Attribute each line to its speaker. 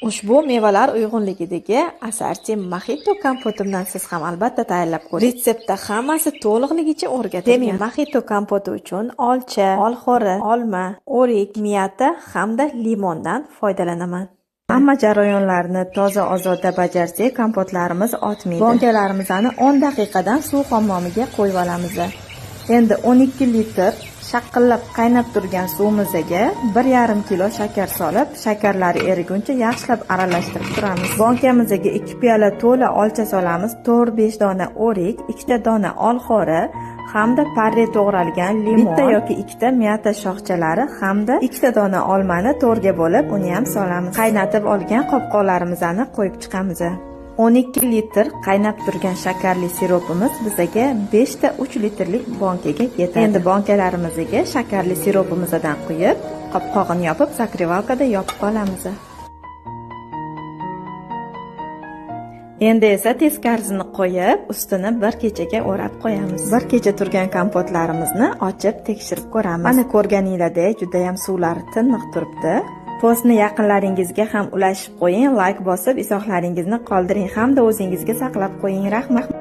Speaker 1: Ushbu mevalar uyg'unligidagi Asarti Mojito kompotimdan siz ham albatta tayyorlab ko'ring. Retseptda hammasi to'liqligicha o'rgatilgan. Demak, Mojito kompoti uchun olcha, olxo'ri, olma, o'rik, miyata hamda limondan foydalanaman.
Speaker 2: Hamma jarayonlarni toza ozoda bajarsak, kompotlarimiz otmaydi. Bonkalarimizni 10 daqiqadan suv hammomiga qo'yib olamiz. Endi 12 litr shaqillab qaynab turgan suvimizga 1,5 kilo shakar solib, shakarlari eriguncha yaxshilab aralashtirib turamiz. Bonkamizga 2 piyola to'la olcha solamiz, 4-5 dona o'rik, 2 dona olxo'ri hamda parre to'g'ralgan limon, bitta yoki ikkita miyata shoxchalari hamda ikkita dona olmani to'rga bo'lib, uni ham solamiz. Qaynatib olgan qopqoqlarimizni qo'yib chiqamiz. 12 litr qaynab turgan shakarli siropimiz bizaga 5 ta 3 litrlik bonkaga yetadi. Endi bonkalarimizga shakarli siropimizdan quyib, qopqog'ini yopib, zakrivalkada yopib qolamiz. Endi esa teskarisini qo'yib, ustini bir kechaga o'rab qo'yamiz. Bir kecha turgan kompotlarimizni ochib tekshirib ko'ramiz. Mana ko'rganinglardek juda ham suvlari tiniq turibdi. Postni yaqinlaringizga ham ulashib qo'ying, like bosib, izohlaringizni qoldiring hamda o'zingizga saqlab qo'ying. Rahmat.